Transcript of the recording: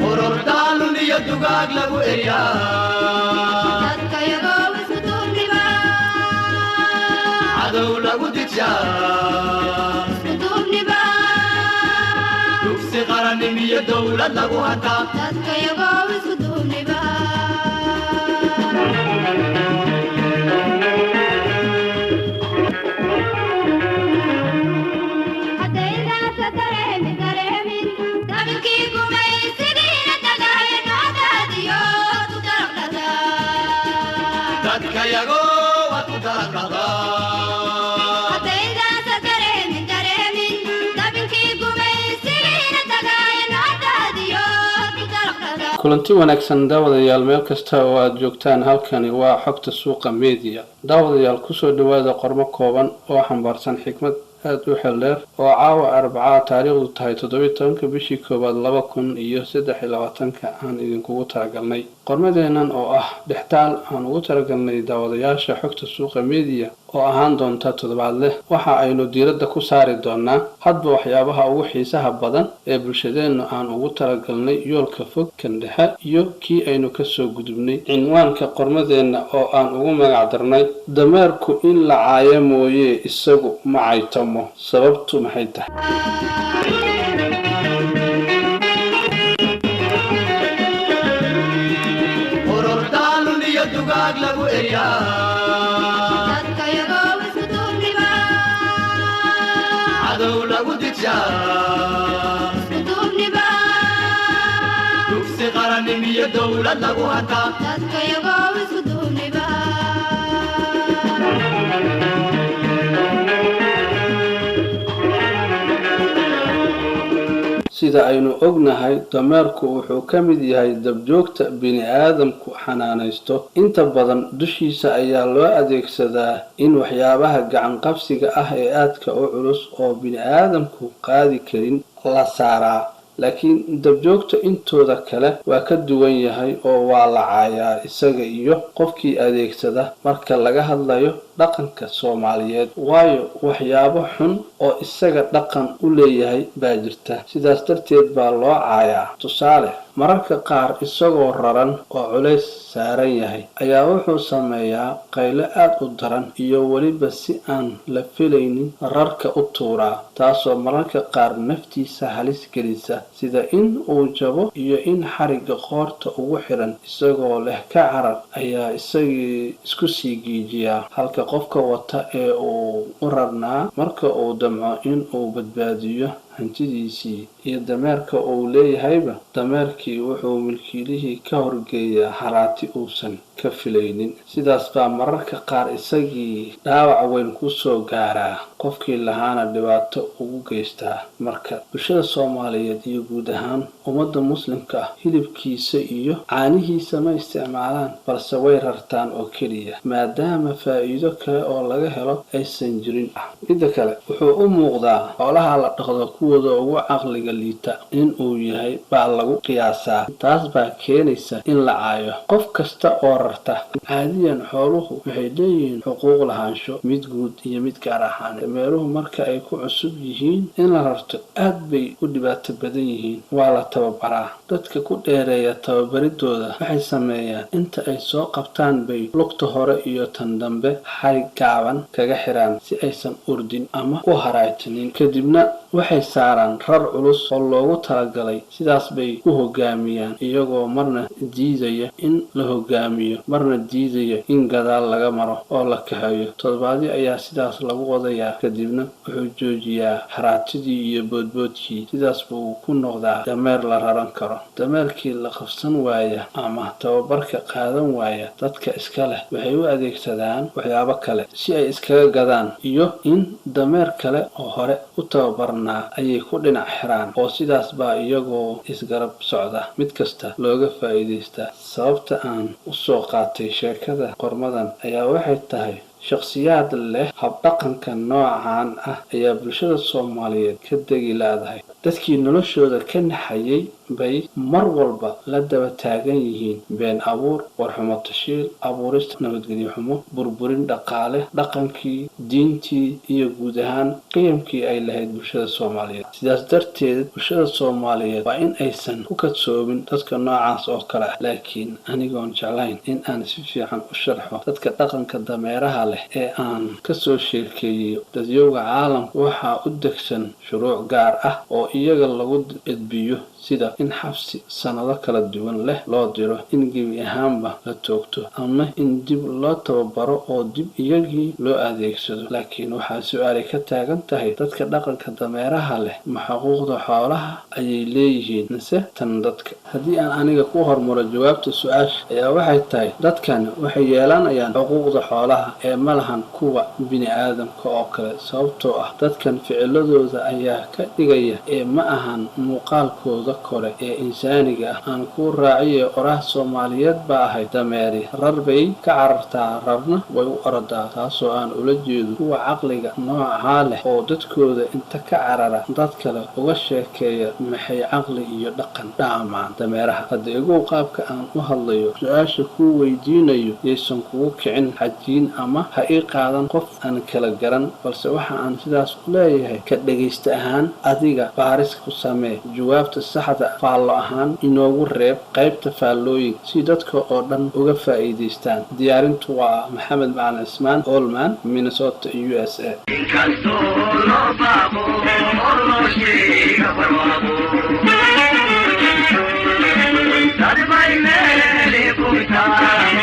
Urur daalun iyo dugaag lagu eryaa, Dadkayagoo isku duubniba, cadow lagu dijaa, isku duubniba, dugsi qaranimiyo dowlad lagu hataa. Dadkayagoo isku duubniba. Haddaydaasa dareemin dareemin dabilkii gumaysigiina tagaaye nocdaadiyo ku daraqdhada. Dadkayagoo waad ku daraqdhaqaa. Haddaydaasa dareemin dareemin dabilkii gumaysigiina tagaaye nocdaadiyo ku daraqdhada. Kulanti wanaagsan daawadayaal, meel kasta oo aada joogtaan, halkani waa Xogta Suuqa Media. Daawadayaal, kusoo dhawaada qormo kooban oo xambaarsan xikmad aada u xel dheer oo caawa Arbacaa taariikhdu tahay 17-ka bishii koowaad 2023-ka aan idinkugu talagalnay. Qormadeennan oo ah dhextaal aan ugu talagalnay daawadayaasha Xogta Suuqa Media oo ahaan doonta toddobaadleh, waxa aynu diiradda ku saari doonaa hadba waxyaabaha ugu xiisaha badan ee bulshadeennu aan ugu talagalnay yoolka fog, kan dhexe iyo kii aynu kasoo gudubnay. Cinwaanka qormadeenna oo aan ugu magac darnay "Dameerku in la caayo mooye isagu ma caytamo, sababtu maxay tahay?" Urur daalun iyo dugaag lagu eryaa, Dadkayagoo isku duubniba, cadow lagu dijaa, isku duubniba, dugsi qaranimiyo dowlad lagu hataa. Dadkayagoo isku duubniba. Sida aynu ognahay, dameerku wuxuu ka mid yahay dabjoogta bini-aadamku xanaanaysto. Inta badan dushiisa ayaa loo adeegsadaa in waxyaabaha gacan qabsiga ah ee aadka u culus oo bini-aadamku qaadi karin la saaraa, laakiin dabjoogta intooda kale waa ka duwan yahay oo waa la caayaa isaga iyo qofkii adeegsada marka laga hadlayo dhaqanka Soomaaliyeed, waayo waxyaabo xun oo isaga dhaqan u leeyahay baa jirta, sidaas darteed baa loo caayaa. Tusaale, mararka qaar isagoo raran oo culays saaran yahay ayaa wuxuu sameeyaa qaylo aad u daran iyo weliba si aan la filaynin rarka u tuuraa, taasoo mararka qaar naftiisa halis gelisa, sida in uu jabo iyo in xarigga qoorta ugu xiran isagoo leh ka carar ayaa isagii isku sii giijiyaa, halka qofka wata ee uu u rarnaa marka uu damco in uu badbaadiyo hantidiisii iyo dameerka uu leeyahayba, dameerkii wuxuu milkiilihii ka horgeeyaa haraati uusan ka filaynin. Sidaas baa mararka qaar isagii dhaawac weyn kusoo gaaraa, qofkii lahaana dhibaato ugu geystaa. Marka bulshada Soomaaliyeed iyo guud ahaan ummadda Muslimka ah hilibkiisa iyo caanihiisa ma isticmaalaan, balse way rartaan oo keliya, maadaama faa'iido kale oo laga helo aysan jirin. Midda kale, wuxuu u muuqdaa xoolaha la dhaqdo kuwooda ugu caqliga liita in uu yahay baa lagu qiyaasaa. Taas baa keenaysa in la caayo qof kasta oo rarta. Caadiyan xooluhu waxay leeyihiin xuquuq lahaansho, mid guud iyo mid gaar ahaan. Dameeruhu marka ay ku cusub yihiin in la rarto aad bay u dhibaato badan yihiin. Waa la tababaraa. Dadka ku dheereeya tababaridooda waxay sameeyaan inta ay soo qabtaan bay lugta hore iyo tan dambe xarig gaaban kaga xiraan si aysan ordin ama u haraatinin, kadibna waxay saaraan rar culus oo loogu talagalay. Sidaas bay ku hogaamiyaan, iyagoo marna diidaya in la hogaamiyo, marna diidaya in gadaal laga maro oo la kaxeeyo. Toddobaadyo ayaa sidaas lagu wadayaa, kadibna wuxuu joojiyaa haraatidii iyo boodboodkii. Sidaas buu ku noqdaa dameer la raran karo. Dameerkii la qabsan waaya ama tababarka qaadan waaya, dadka iska leh waxay u adeegsadaan waxyaabo kale si ay iskaga gadaan, iyo in dameer kale oo hore u tababarnaa ayay ku dhinac xiraan, oo sidaas baa iyagoo isgarab socda mid kasta looga faa'iidaystaa. Sababta aan usoo qaatay sheekada qormadan ayaa waxay tahay shakhsiyaad leh habdhaqanka noocan ah ayaa bulshada Soomaaliyeed ka degi laadahay. Dadkii noloshooda ka naxayay bay mar walba la daba taagan yihiin been abuur, warxumo tashiil, abuurista nabadgelyo xumo, burburin dhaqaale, dhaqankii, diintii iyo guud ahaan qiyamkii ay lahayd bulshada Soomaaliyeed. Sidaas darteed bulshada Soomaaliyeed waa in aysan ku kadsoomin dadka noocaas oo kale ah. Laakiin anigoon jeclayn in aan si fiican u sharxo dadka dhaqanka dameeraha leh ee aan kasoo sheekeeyey, dadyowga caalamka waxaa u degsan shuruuc gaar ah oo iyaga lagu edbiyo, sida in xabsi sannado kala duwan leh loo diro, in gebi ahaanba la toogto, ama in dib loo tababaro oo dib iyagii loo adeegsado. Laakiin waxaa su-aalay ka taagan tahay, dadka dhaqanka dameeraha leh ma xuquuqda xoolaha ayay leeyihiin mise tan dadka? Haddii aan aniga ku hormaro jawaabta su-aasha ayaa waxay tahay, dadkani waxay yeelanayaan xuquuqda xoolaha ee ma lahan kuwa bini aadamka oo kale, sababtoo ah dadkan ficiladooda ayaa ka dhigaya ee ma ahan muuqaalkooda kore ee insaaniga ah. Aan kuu raaciye oraah Soomaaliyeed baa ahayd: "Dameeri rar bay ka carartaa, rarna way u orodaa," taasoo aan ula jeedo kuwa caqliga noocaa leh oo dadkooda inta ka carara dad kale uga sheekeeya. Maxay caqli iyo dhaqan dhaamaan dameeraha? Hadda igow, qaabka aan u hadlayo, su-aasha kuu weydiinayo yaysan kugu kicin xajiin ama ha ii qaadan qof aan kala garan, balse waxa aan sidaas u leeyahay, ka dhegaysta ahaan adiga baaris ku samee. Jawaabta saxda faallo ahaan inoogu reeb qaybta faallooyinka si dadka oo dhan uga faa'iidaystaan. Diyaarintu waa Maxamed Macalin Cismaan Olman, Minnesota, USA. Inkastoo loo baaqo oo loo sheega barwaaqo, dadbay meeli bugtaa.